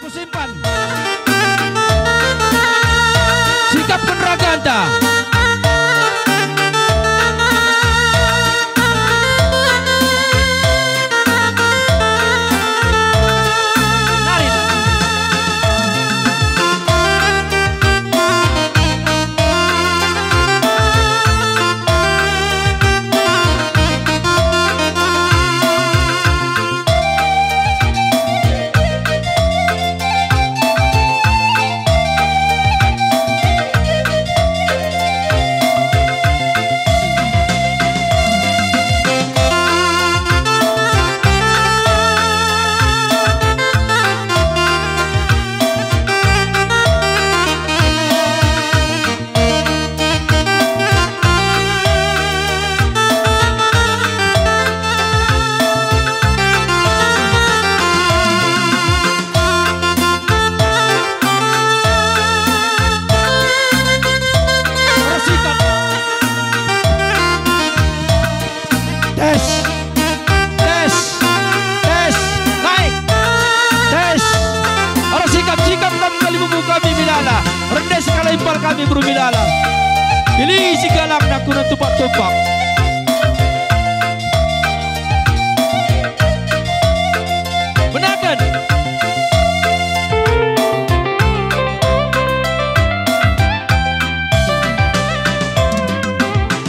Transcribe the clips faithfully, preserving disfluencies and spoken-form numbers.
Simpan. Sikapken raganta. Nari. Tes, tes, tes, naik, tes. Ersikap-sikap kam kalimbubu kami Milala. Rende sekala impal kami beru Milala. Pilih si galangna guna tumpak-tumpak. Benaken.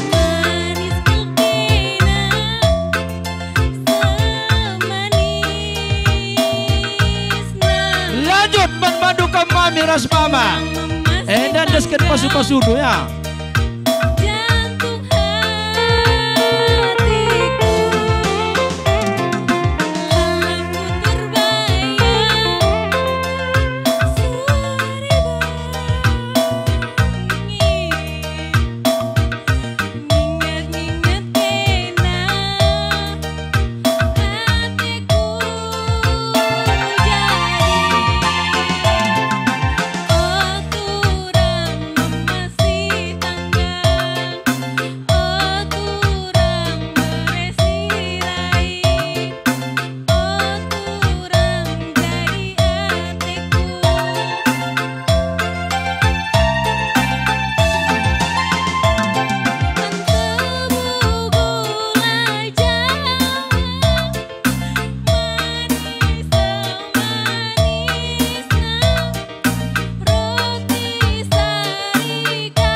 Manis kekena semanisna. Lanjut man bandu kam mami ras mama. Enda endesken pasu-pasundu ya. Jantung hatiku, lampu terbayang, suari bernyanyi, nginget-nginget kena. Ateku jadi, oh, turang memasi tanggang, oh, turang beresi rai, oh, turang jadi ateku. Mantep gula Jawa. Manis semanisna roti sarikaya,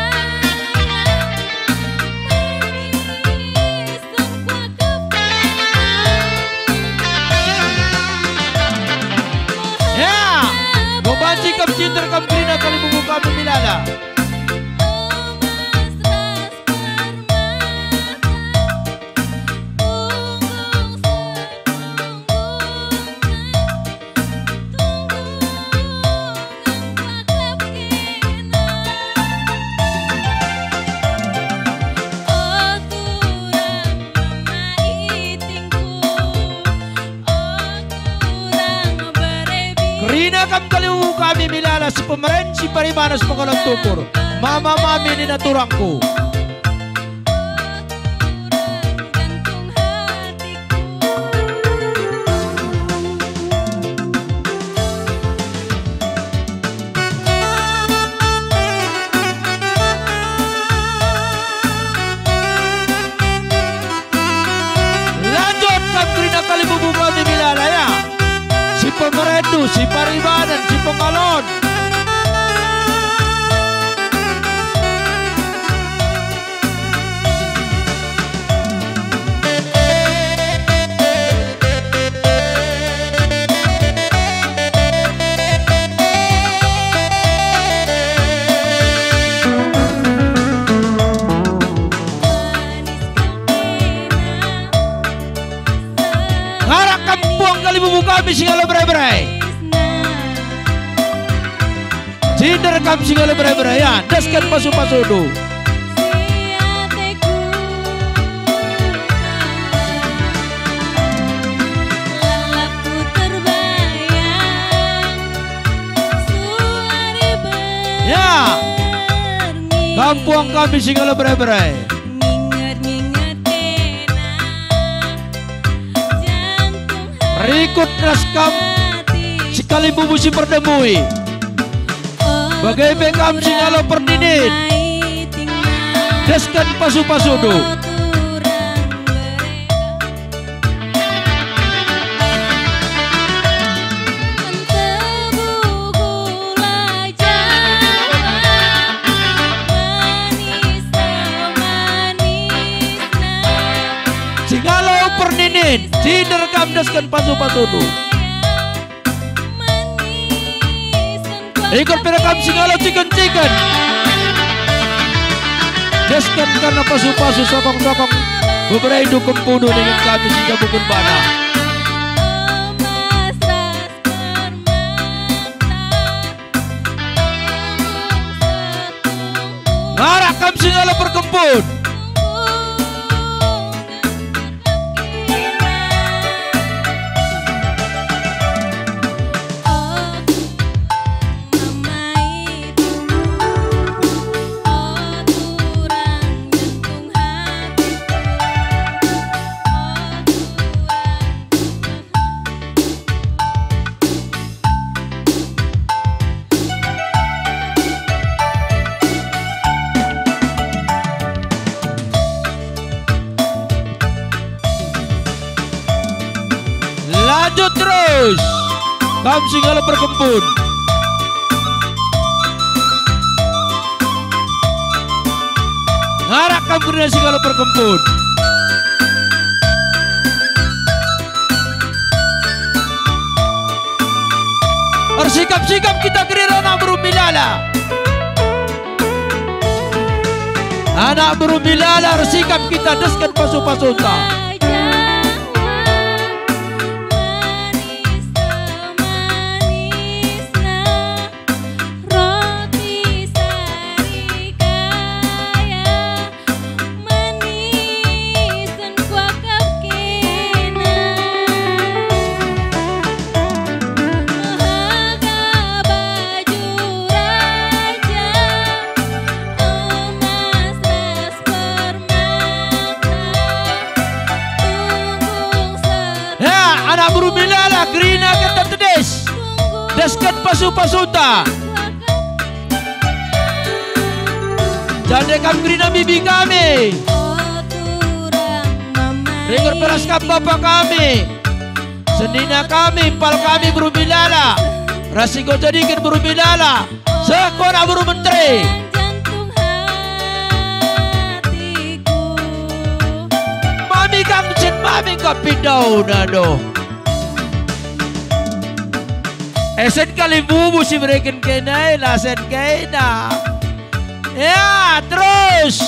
manis sangka kepala. Ya, bobanci kam, cinder kam, kerina kalimbubu kami Milala. Emas ras permata. Kerina kam kalimbubu kami Milala, si pemeren, si paribanan, si pengalo tukur. Mama, mami, nina turangku. Lanjut kam kerina kalimbubu kami Milala ya. Si pemerendu, si paribanan, si pengalon. Ngarak kam puang kalimbubu kami si ngalo berai-berai. Cinder kam si ngalo berai-berai, ya, endesken pasu-pasundu. Si ateku lalapku terbayang, suari ya. Berngi. Kam puang kami si ngalo berai-berai. Nginget-nginget kena jantung. Rikut ras kam. Hati. Sekali bubu si perdemui. Bage pe kam si ngalo perninin, desken pasu-pasundu. Si ngalo perninin, cinder kam desken pasu-pasundu. Ikut pe kam si ngalo ciken-ciken. Desken kerna pasu-pasu sokong-sokong beberendu kempundu dingen kami si njabuken bana. Ngarak kam si ngalo perkempun. Lanjut terus. Kam si ngalo perkempun. Ngarak kam kerina si ngalo perkempun. Ersikap-sikap kita kerina anak beru Milala. Anak beru Milala ersikap kita desken pasu-pasunta. Roti sari kaya, manisen kuakap kena. Mehega baju raja, emas ras permata, tunggung serta. Ya, anak beru Milala, kerina kita tedis. Desken pasu-pasunta. Jande kam kerina bibi kami. Rikut peras kam bapa kami. Senina kami, empal kami beru Milala. Ras enggo jadiken beru Milala. Seh ku anak beru menteri. Mami kam cin mami ka pindona doh. Esen kali bubu si bereken kena, eh, lasen kena. Ya, terus.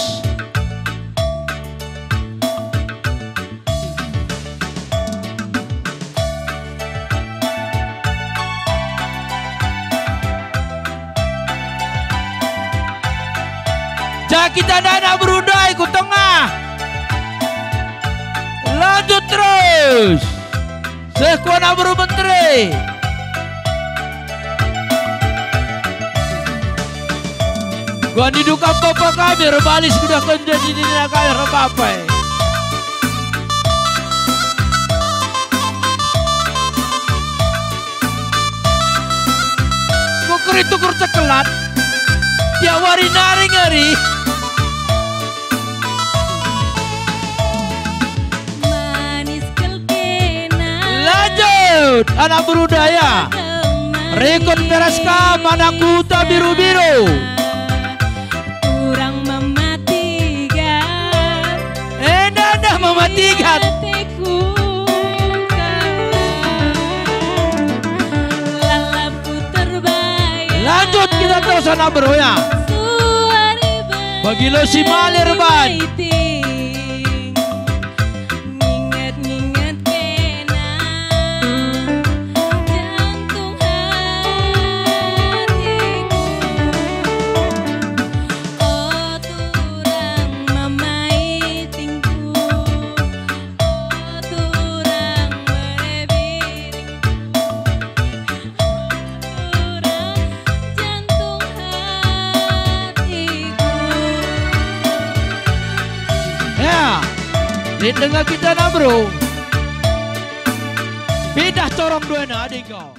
Ja kita ndai anak beru ndai ku tengah. Lanjut terus. Seh ku anak beru menteri. Gua nindu kam bapa kami erbalis kuda kenca nina kami erbapai. Ku keri tukur cekelat. Tiap wari nari ngeri. Manis kal kena. Lanjut, anak beru Daya. Kemanis. Rikut peras kam anak kuta biru-biru. Kurang mematikan. Enda dah mematikan. Hatiku. Lalap Lanjut kita terus anak beru ya. Bagi lo si malir ban. Turang jantung hatiku. Ya, lit denga kita na, bro. Pidah corong duena, adingko.